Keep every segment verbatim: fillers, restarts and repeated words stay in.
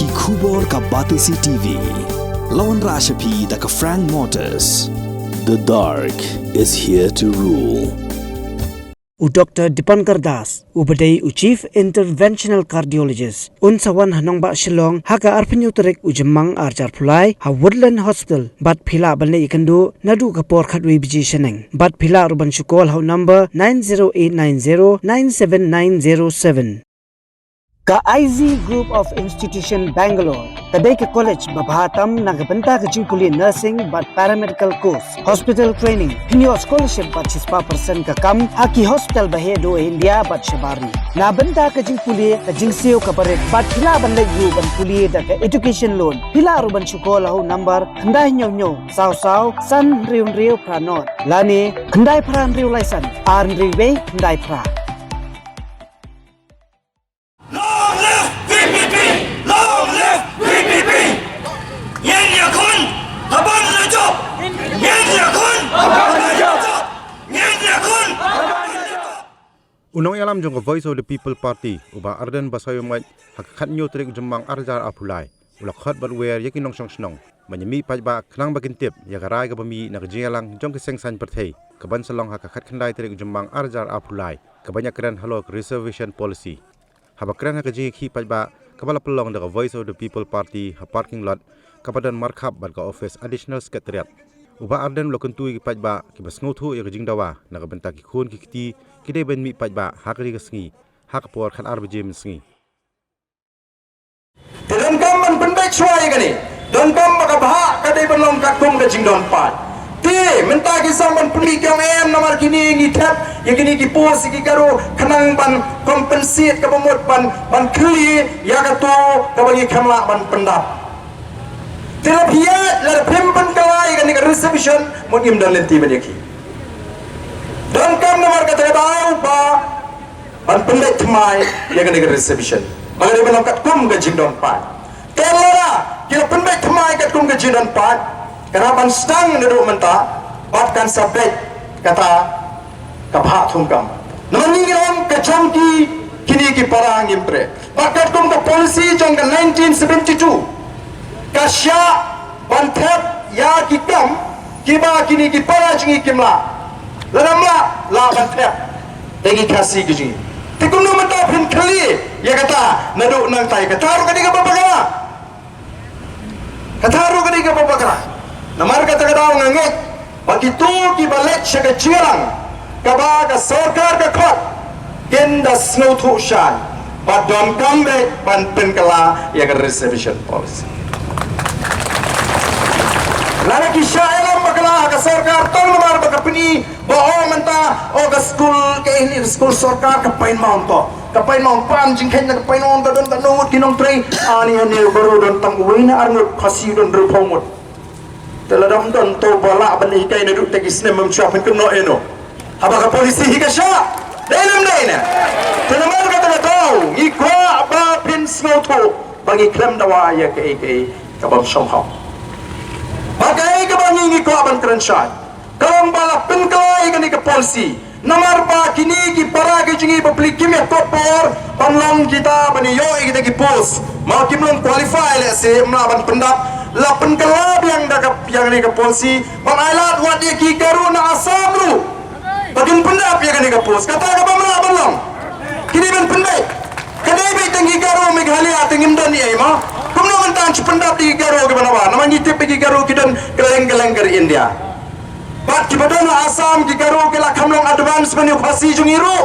Ki khubor ka Batesi T V. La wanrah sha phi da ka Frank Motors. The dark is here to rule. U Doctor Dipankar Das, uba dei u Chief Interventional Cardiologist, un sa wan ha nongbah Shillong ha ka arphew tarik u Jymmang arhajar arphew lai ha Woodland Hospital, bad phi lah ban leit ïakynduh naduh ka por khatwei baje shaneng. Bad phi lah ruh ban shu call ha u number nine zero eight nine zero nine seven nine zero seven. Ka I Z Group of Institution Bangalore ka dei ka college ba bha tam na ka bynta ka jingpule nursing bad paramedical course, hospital training, pynïoh scholarship bad shispah percent ka kam ha ki hospital ba heh duh ha India bad shabar ri. Na bynta ka jingpule ka jingsiew ka barit bad phi lah ban leit ruh ban pule da ka education loan, phi lah ruh ban shu call ha u number khyndai hynñiew hynñiew saw saw san hynriew hynriew phra nod lane khyndai phra hynriew lai san ar hynriew wei khyndai phra. Long live V P P! Long live V P P! Ngin ïakhun haba la jop! Ngin ïakhun haba la jop! Ngin ïakhun haba la jop! U nongïalam jong ka Voice of the People Party, u Bah Ardent Basaiawmoit, ha ka khathynñiew tarik u Jymmang arhajar arphew lai, u la khot bad wer ïa ki nongshong shnong ban ïamih paidbah khnang ba kin tip ïa ka rai kaba mih na ka jingïalang jong ka seng saiñ pyrthei kaban sa long ha ka khatkhyndai tarik u Jymmang arhajar arphew lai, kaban ïakren halor ka reservation policy. Haba kren ha ka jingïakhih paidbah kaba la pynlong da ka Voice of the People Party ha parking lot kaba don markhap bad ka office Additional Secretariat, u Bah Ardent u la kyntu ïa ki paidbah kiba sngewthuh ïa ka jingdawa na ka bynta ki khun ki kti ki dei ban mih paidbah ha kane ka sngi ha ka por khatar baje mynsngi. Te donkam ban pynbeit shuwa ïa kane. Donkam ba ka bhah ka dei ban long katkum ka jingdon paid. Te mynta ki sdang ban pynmih ki ong em namar kine ngi thep ïa kine ki post ïa ki Garo khnang ban compensate kaba mut ban, ban khlieh ïa kato kaba ngi khlem lah ban pyndap. Te lada phi ïaid, lada phim pynkylla ïa kane ka reservation, mut ngim don lynti ban ïakhih. Donkam namar kata ka daw ba ban pynbeit thymmai ïa kane ka reservation. Ba ka dei ban long katkum ka jingdon paid. Te lada ki la pynbeit thymmai katkum ka jingdon paid, ka dei ban sdang naduh mynta bad kan sa beit kata ka bhah thungkam. Namar ngi ngi ong ka jong ki kine ki para ngim treh. Bad katkum ka policy jong ka nineteen seventy-two ka shah ban thep ïa ki kam kiba kine ki para jong ngi kim lah. Lada ym lah, lah ban thep ïa ki Khasi ki jong ngi. Te kumno mynta phin khlieh ïa kata naduh nangtai? Kata ruh ka dei kaba bakla. Kata ruh ka dei kaba bakla. Namar kata ka daw nga ngeit ba kito kiba leit sha ka jingïalang kaba ka sorkar ka khot kin da sngewthuh shai ba donkam beit ban pynkylla ïa ka reservation policy. Lada ki shah ïalam bakla ha ka sorkar tang namar ba ka pyni ba o mynta o ka skul ka ini skul sorkar ka pynmaw to. Ka pynmaw pan jingkheiñ na ka pynmaw ka don ka ngut ki nongtrei. Ani ani baru don tang uwei na arngut, Khasi don hynriewphew ngut. Te lada ym don to ba lah ban hikai naduh te ki snem ym shuwa phin kynnoh ïano. Haba ka policy hi ka shah. Dei ne ym dei ne? Te namar kata ka daw ngi kwah ba phin sngewthuh ba ngi khlem dawa ïa kaei kaei kaba ym shongshong. Ba kaei kaba ngi ngi kwah ban kren shai ka long ba la pynkylla ïa kane ka policy. Namar ba kine ki para ki jong ngi bapli kim ïa kot por ban long kita ban ïoh ïa kita ki post. Ma kim long qualify lehse ym lah ban pyndap, la pynkylla biang da ka ïa kane ka policy ban ailad wat ïa ki Garo na Assam ruh ba kin pyndap ïa kane ka post. Kata kaba ym lah ban long. Kine ban pynbeit. Ka dei beit tang ki Garo Meghalaya te ngim don ei ei mo. Kumno mynta shu pyndap ïa ki Garo kiba nabar? Namar ngi tip ba ki Garo ki don kylleng kylleng ka ri India. Bad kiba don ha Assam ki Garo ki la kham long advance ban ïa u Khasi jong ngi ruh.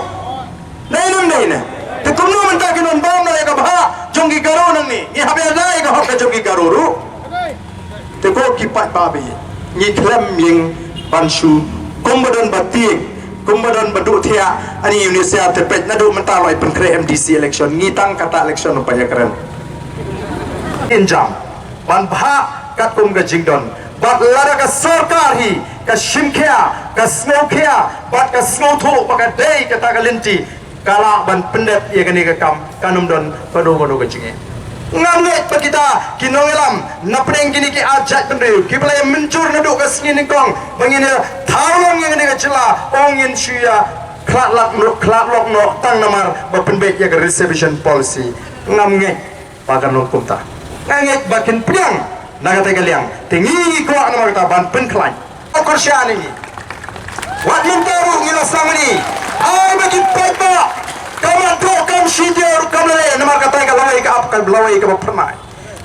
Dei ne ym dei ne? Te kumno mynta kin wan bam noh ïa ka bhah jong ki Garo nangne? Ngi hap ïada ïa ka hok ka jong ki Garo ruh. Te ko ki paidbah ba ïeit, ngi khlem ïeng ban shu kumba don ba tieng, kumba don ba duh thiah. Ani uni sia te peit naduh mynta loi pynkhreh M D C election, ngi tang kata election ruh pat ïakren. Ngi jam ban bhah katkum ka jingdon. Bad lada ka sorkar hi ka shim khia, ka sngew khia bad ka sngewthuh ba ka dei kata ka lynti, ka lah ban pyndep ïa kane ka kam, kan ym don kano kano ka jingeh. Ngam ngeit ba kita ki nongïalam na pdeng kine ki arjait bynriew kiba la ïa mynjur naduh ka sngi nyngkong ba ngin ïa thaw long ïa kane ka jylla, ong ngin shu ïa khlad lak noh, khlad lok noh tang namar ba pynbeit ïa ka reservation policy. Ngam ngeit ba kan long kumta. Nga ngeit ba kin pdiang na kata ka liang. Te ngi kwah namar kata ban pynkhlaiñ. Ko kyrshan ïa ngi. Wat mynta ruh ngi la sangni. Ai ba ki paidbah. Ka man dohkam shi taïew ruh kam lei lei namar kata ka lawei ka ap ka lawei kaba phyrnai.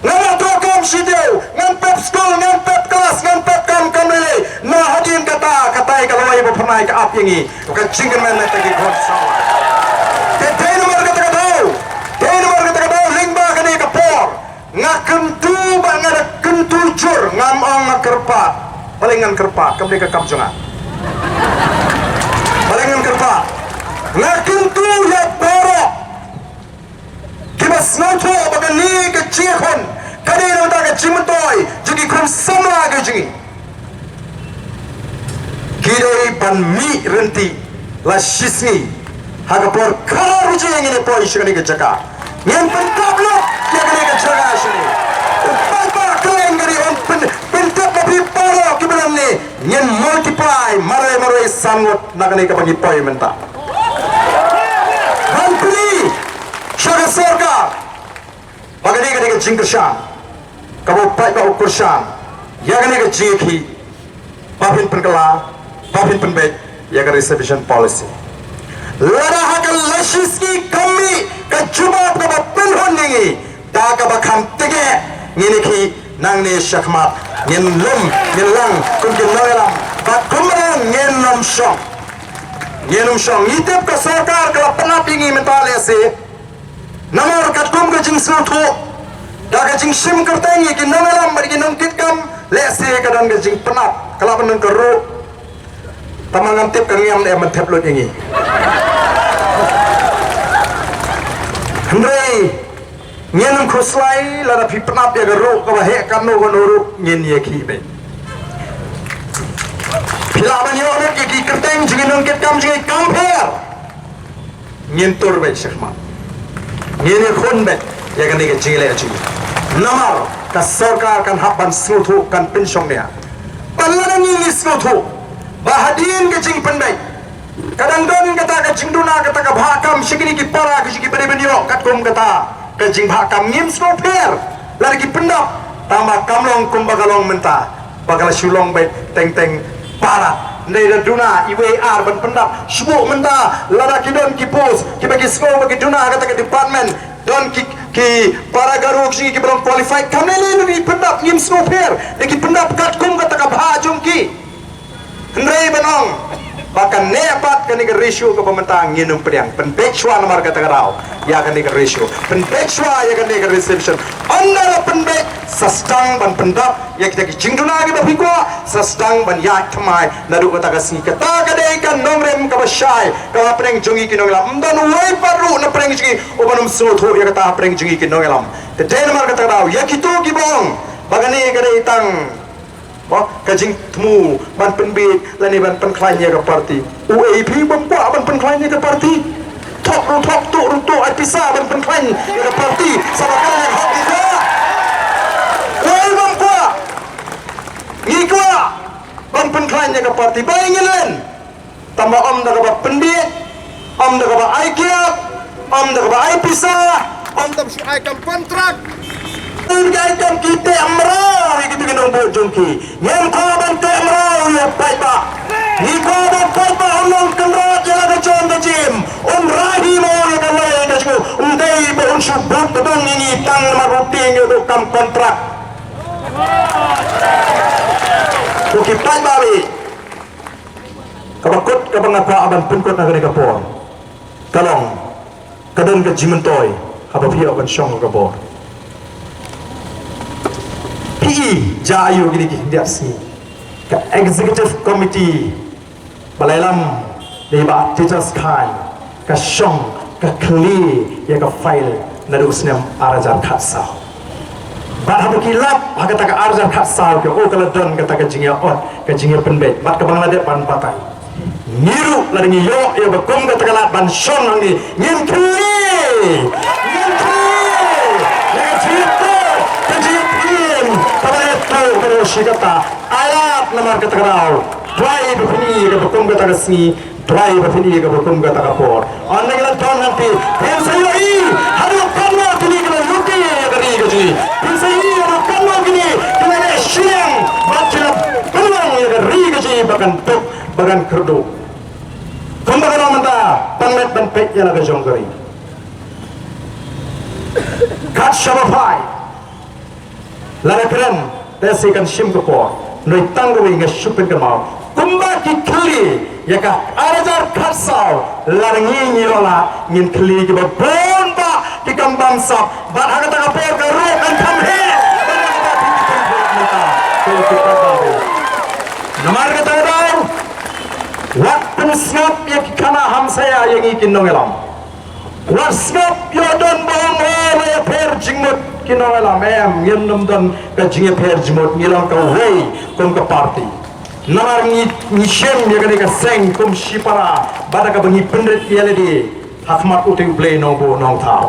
Ngan ïa dohkam shi taïew, ngan pep skul, ngan pep klas, ngan pep kam kam lei lei. Na hadien kata, kata ka lawei ba phyrnai ka ap ïa ngi. Ka jingkyrmen na ka ki khun samla. Te dei namar kata ka daw. Dei namar kata ka daw, lyngba kane ka por. Nga kyntu bad nga da kyntu jur, ngam ong nga kyrpad. Balei ngan kyrpad, kam dei ka kam jong nga. Balei ngan kyrpad. Nga kyntu ïa baroh kiba sngewthuh ba kane ka jingïakhun ka dei na ka bynta ka jingmyntoi jong ki khun samla ka jong ngi. Ki dei ban mih ryntih la shisngi ha ka por khadar baje ngin ïa poi sha kane ka jaka. Ngin pyntap lut ïa kane ka jaka shisngi. U paidbah kylleng ka dei un pyn-, pyntap ma phi baroh kiba don ne. Ngin multiply marwei marwei san ngut na kane kaba ngi poi mynta. Ban plie sha ka sorkar. Ba kane ka dei ka jingkyrshan kaba u paidbah u kyrshan ïa kane ka jingïakhih ba phin pynkylla ba phin pynbeit ïa ka reservation policy. Lada ha ka lashisngi kam mih ka jubab kaba pynhun ïa ngi da kaba kham tngeh ngin ïakhih nangne shakhmat ngin lum ngin lang kum ki nongïalam ba kumno ngin ym shong. Ngin ym shong ngi tip ka sorkar ka la pynap ïa ngi mynta lehse. Namar katkum ka jingsngewthuh da ka jingshim kyrteng ïa ki nongïalam bad ki nongkitkam lehse ka don ka jingpynap ka la pyndonkam ruh. Tangba ngam tip ka ngiam ne ban thep lut ïa ngi. Hynrei ngin ym khuslai lada phi pynap ïa ka ruh kaba heh kano kano ruh ngin ïakhih beit. Phi lah ban ïoh lut ïa ki kyrteng jong ki nongkitkam jong ngi kam pher. Ngin tur beit shakhmat. Ngin ïakhun beit ïa kane ka jingleh jong ngi. Namar ka sorkar kan hap ban sngewthuh kan pynshong nia. Ban lada ngi ngi sngewthuh ba hadien ka jingpynbeit ka dang don kata ka jingduna kata ka bhah kam sha kine ki para ki sha ki bynriew bynriew katkum kata ka jingbhah kam ngim sngewpher. Lada ki pyndap tangba kam long kumba ka long mynta. Ba ka la shu long beit teng teng para. Ndei da duna iwei ar ban pyndap. Shu mynta lada ki don ki post kiba ki sngew ba ki duna ha kata ka department. Don ki, ki para Garo ki, kiba long qualified. Kam lei lei lada ki pyndap ngim sngewpher. Da ki pyndap katkum kata ka bhah jong ki. Hynrei ban ong ba kane pat kane ka ratio kaba mynta ngin ym pdiang. Pynbeit shuwa namar kata ka daw ïa kane ka ratio. Pynbeit shuwa ïa kane ka reservation. Ynda la pynbeit sa sdang ban pyndap ïa kita ki jingduna kiba phi kwah, sa sdang ban ïaid thymmai naduh kata ka sngi. Kata ka dei ka nongrim kaba shai kaba hapdeng jong ngi ki nongïalam. Ym don uwei pat ruh na pdeng jong ngi uban ym sngewthuh ïa kata hapdeng jong ngi ki nongïalam. Te dei namar kata ka daw ïa kito kiba ong ba kane ka dei tang ba ka jingthmu ban pynbeit lane ban pynkhlaiñ ïa ka party. U A P bym kwah ban pynkhlaiñ ïa ka party. Thok ruh thok, tuh ruh tuh, ai pisa ban pynkhlaiñ ïa ka party. Sa ba ka hok ki kwah. U A P bym kwah. Ngi kwah ban pynkhlaiñ ïa ka party. Ba ngi len. Tangba ym da kaba pynbeit, ym da kaba ai kiad, ym da kaba ai pisa, ym da kaba shu ai kam kontrak. Ym da ai kam ki teh mraw ïa ki nongbud jong ki. Ngim kwah ban teh mraw ïa paidbah. Ngi kwah ban paidbah un long kynrad ïa la ka jong ka jingim. Un rahi mo ïa ka lei ka jong u. Ym dei ba un shu bud kdong ïa ngi tang namar u tieng ïa u kam kontrak. Ko ki paidbah ri. Kaba kut kaba nga kwah ban pynkut na kane ka por ka long ka don ka jingmyntoi haba phi ïoh ban shong ha ka bor. Phi i ja aïu kine ki khyndiat sngi ka executive committee ba la ïalam da i Bah Tejas Khain ka shong ka khlieh ïa ka file naduh u snem ar hajar khatsaw. Bad haba ki lap ha kata ka ar hajar khatsaw ki ong ka la don kata ka jingïa ot ka jingïa pynbeit bad kaba nga la dep ban batai. Ngi ruh lada ngi ïoh ïa ba kum kata ka lad ban shong hangne ngin khlieh. Ngin khlieh ïa ka jingïa ot ka jingïa pynbeit kaba ïa to ka ruh shi kata. Ai lad namar kata ka daw. Duwai ba phin i ïa ka ba kum kata ka sngi. Duwai ba phin i ïa ka ba kum kata ka por. Ynda ngi la don hangne phin sa ïohi haduh katno kine ki la lute ïa ka ri ka jong ngi. Phin sa kan tuk ba kan kyrduh. Kumba ka long mynta, pynleit ban peit ïa la ka jong ka ri. Kat shaba phai, la ka kren, te shi kan shim ka por. Noi tang kawei nga shu pynkynmaw, kumba ki khlieh ïa ka ar hajar khatsaw, lada ngi ngi la ngin khlieh kiba bun ba ki kam bamsap. Bad ha kata ka por ka ruh kan kham heh. Bad ha kata ki ki ki ki ki ki ki ki. Namar kata ka daw, wat pynsngap ïa ki khana hamsaïa ïa ngi ki nongïalam. Wat sngap ïa don ba ong, eh, la ïapher jingmut ki nongïalam. Em, ngim nym don ka jingïapher jingmut, ngi long kawei kum ka party. Namar ngi, ngi shim ïa kane ka seng kum shipara, bad da kaba ngi pynrit ïa lade ha khmat utei U Blei Nongbuh Nongthaw.